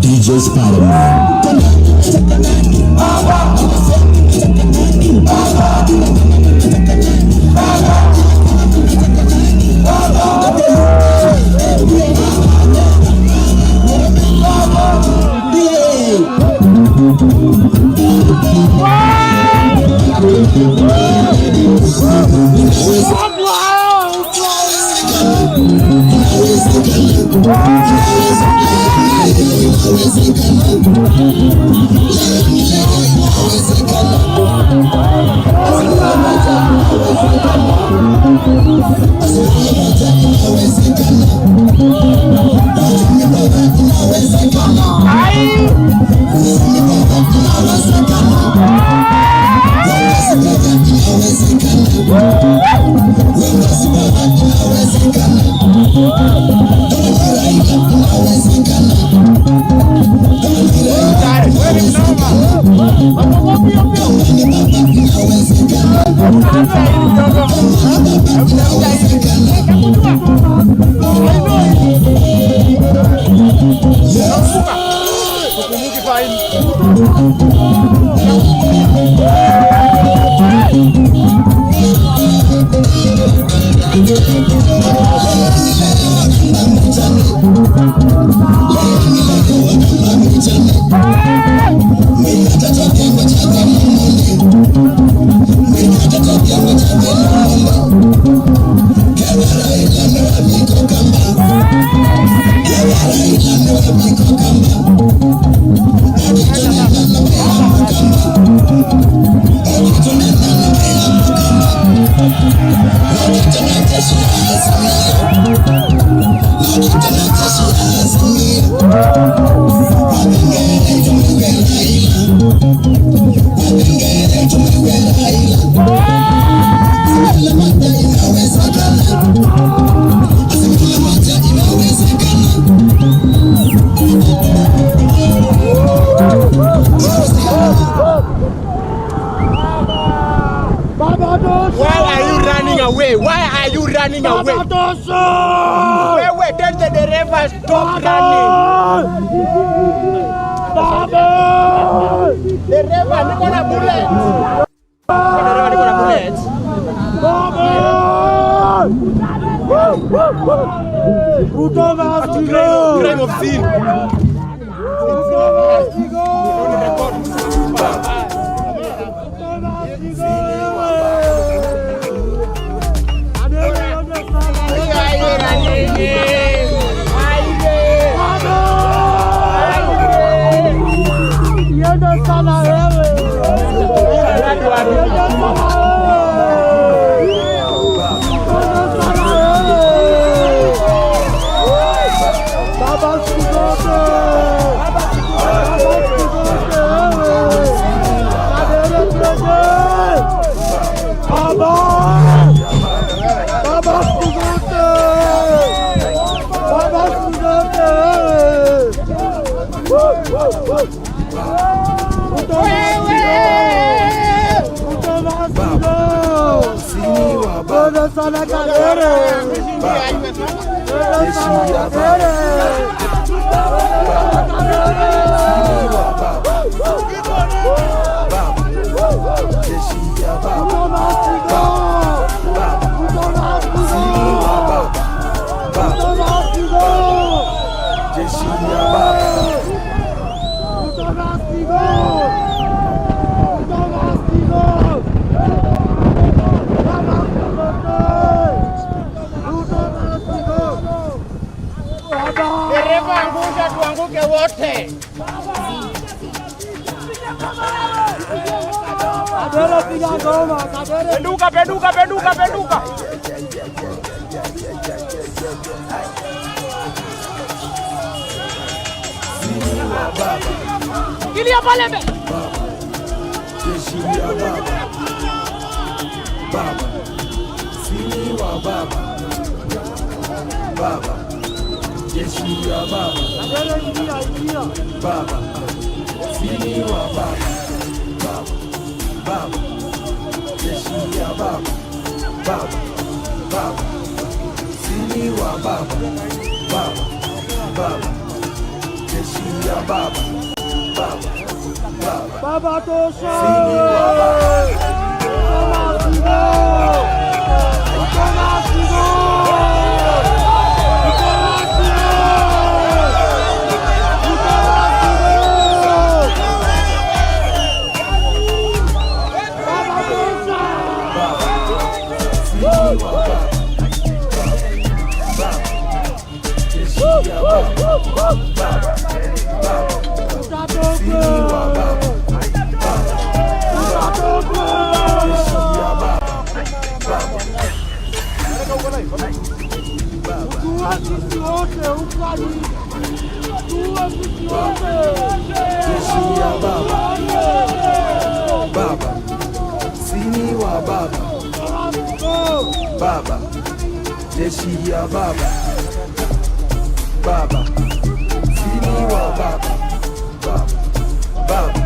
DJ Spider-Man. Why are you running away? Why are you running away? Wewe, tell the dereva stop running. Dereva, niko na bullet. Dereva, niko na bullet. Ruto must go. Crime of sin. Ruto must go. Ruto must go. Yenda sana wewe. Yenda sana wewe. Yenda sana wewe. Baba siku zote. Baba siku zote wewe. Kadere tuende. Baba. Baba siku zote. Baba siku zote wewe. Woo, woo, woo. Sana Kadere. Sana Kadere. Dereva, angusha tuanguke wote. Penduka, penduka, penduka, penduka. Kilia pale mbele. Jeshi ya baba, baba, sini wa baba, baba, jeshi ya baba, baba, sini wa baba, baba, baba, jeshi ya baba, baba, baba, sini wa baba, baba, baba, jeshi ya baba, baba, baba. Baba tosha. Sini wa baba. Ruto must go. Ruto must go. Ruto must go. Baba tosha. Sini wa baba, baba, jeshi ya baba, baba, baba, Baba, jeshi ya baba. Baba, sini wa baba. Baba, baba,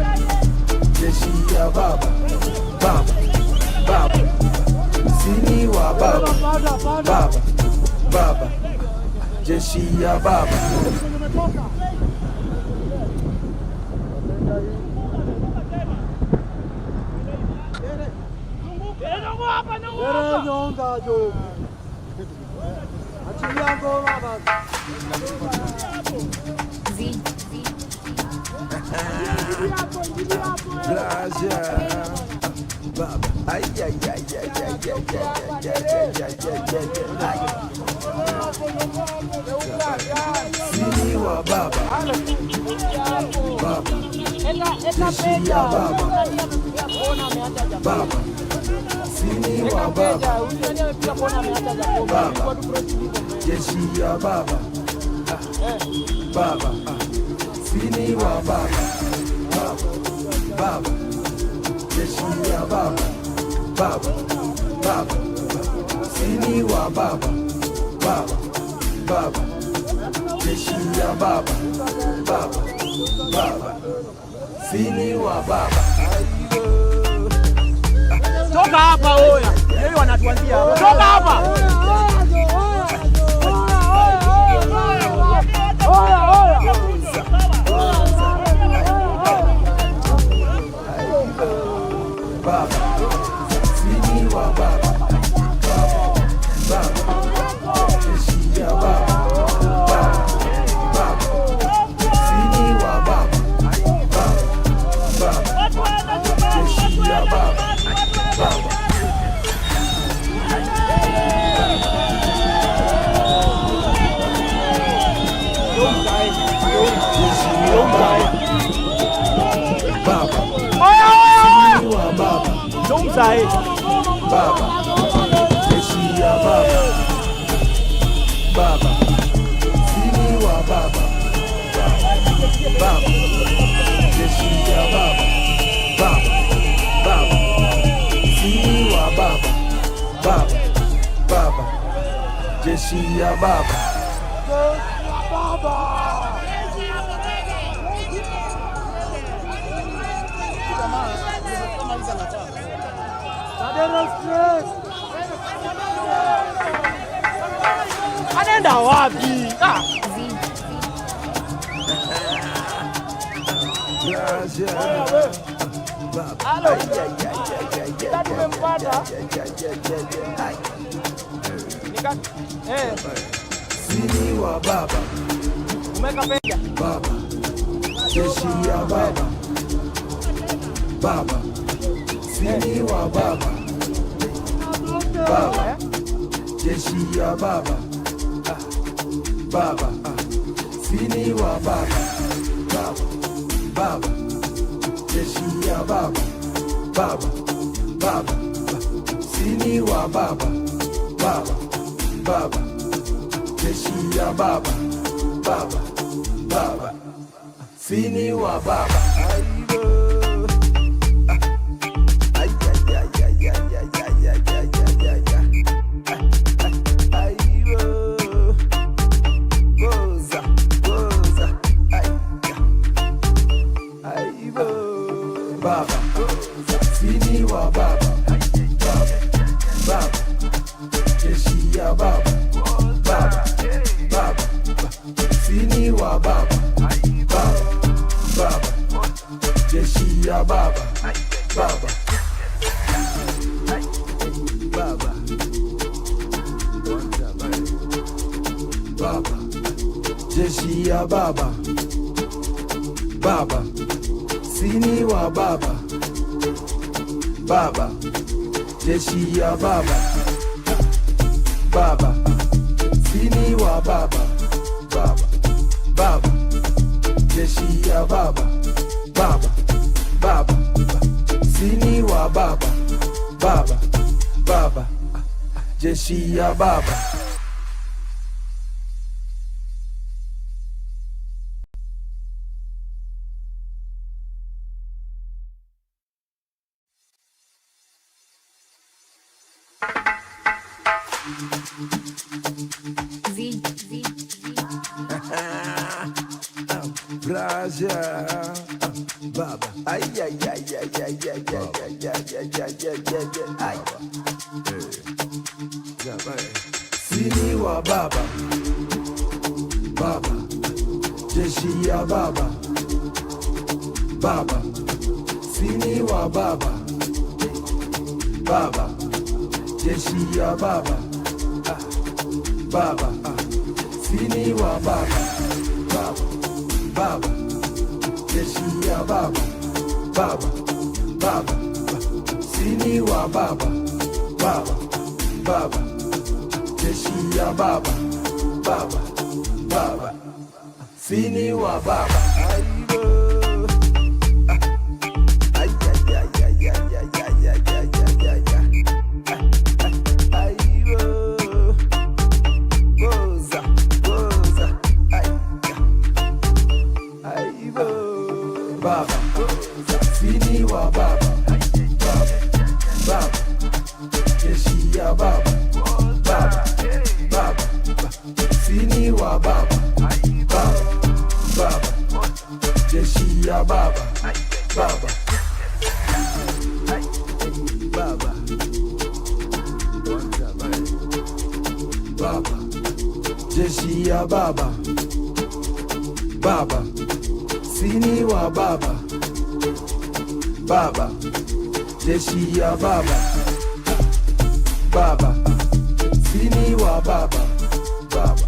jeshi ya baba. Baba, baba, sini wa baba. Baba, baba, jeshi ya baba. V, V, Baba, ay ay ay ay ay ay ay ay ay ay ay ay. Sini wa baba, baba, jeshi ya baba, baba, sini wa baba, baba, jeshi ya baba, baba, sini wa baba, baba, baba, jeshi ya baba, baba, baba, sini wa baba, baba, baba, jeshi ya baba, baba, baba, sini wa baba. Toka hapa oya. Yeye wanatuanzia hapa. Toka hapa. Oya oya. Baba, sini wa baba, baba, baba, jeshi ya baba, baba, baba, sini wa baba, baba, baba, jeshi ya baba, baba. Jeshi ya baba, baba, Oya oya oya. sini wa baba. Tumsae. Baba, jeshi ya baba, baba, sini wa baba, baba, jeshi ya baba, baba, baba, sini wa baba, baba, baba, jeshi ya baba. Anaenda wapi? Ah. Halo. Tumempata. Nika eh, Sini wa baba, umeka pega. baba, jeshi ya baba, baba, sini wa baba, baba, jeshi ya baba, baba, sini wa baba, baba, baba, jeshi ya baba, baba, baba, sini wa baba, baba, baba, jeshi ya baba, baba, baba, sini wa baba. Ay, ay, ay, ay, ay, ay, ay, ay, ay, ay, ay, ay. Ay, oh. Goza, goza. Ay, ay, oh. Baba, sini wa baba, baba, baba, jeshi ya baba, baba, baba, sini wa baba, baba, baba, jeshi ya baba, baba, baba, baba, jeshi ya baba, baba, sini wa baba, baba, jeshi ya baba, baba, sini wa baba, baba, baba, jeshi ya baba, baba, baba, sini wa baba, baba, baba, jeshi ya baba. V, V, V. Braja Baba. Ay ay ay ay ay ay ay ay ay ay ay ay ay ay. Sini wa baba baba, jeshi ya baba baba, sini wa baba baba, jeshi ya baba baba, sini wa baba baba baba, jeshi ya baba baba baba, sini wa baba baba baba, jeshi ya baba baba baba, sini wa baba. Aibo. Ay, ay, ay, ay, ay, ay, ay, ay, ay, ay, ay, ay. Aibo. Boza, boza. Ay, aibo. Baba, sini wa baba, baba, baba, jeshi ya baba, baba, baba, sini wa baba, baba, baba, jeshi ya baba, baba, baba, baba, jeshi ya baba, baba, sini wa baba, baba, jeshi ya baba, baba, sini wa baba, baba,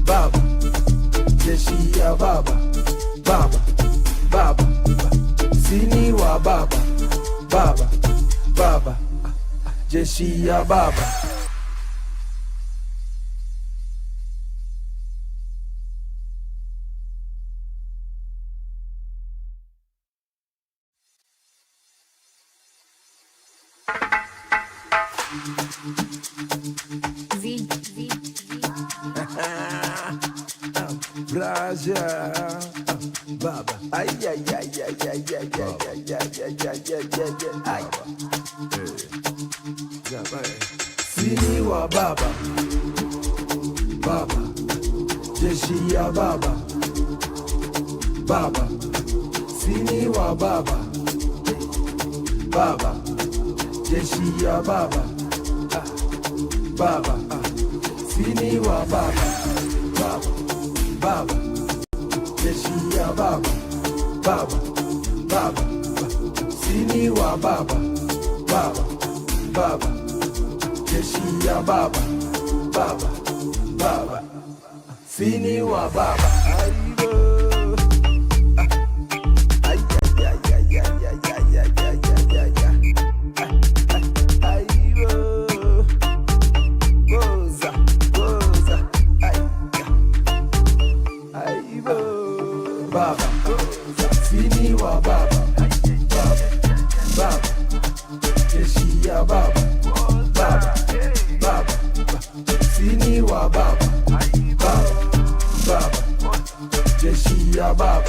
baba, jeshi ya baba, baba, baba, sini wa baba, baba, baba, jeshi ya baba. V, V, V. Braja Baba. Ay ay ay ay ay ay ay ay ay ay ay ay ay ay. Sini wa baba baba, jeshi ya baba baba, sini wa baba baba, jeshi ya baba baba, sini wa baba baba baba, jeshi ya baba baba baba, sini wa baba baba baba, jeshi ya baba baba baba, sini wa baba. Aibo. Ay ay ay ay ay ay ay ay ay ay ay ay. Aibo. Boza, boza. Ay. Aibo. Baba, sini wa baba, baba, baba, jeshi ya baba, baba, baba, sini wa baba, baba, baba, jeshi ya baba.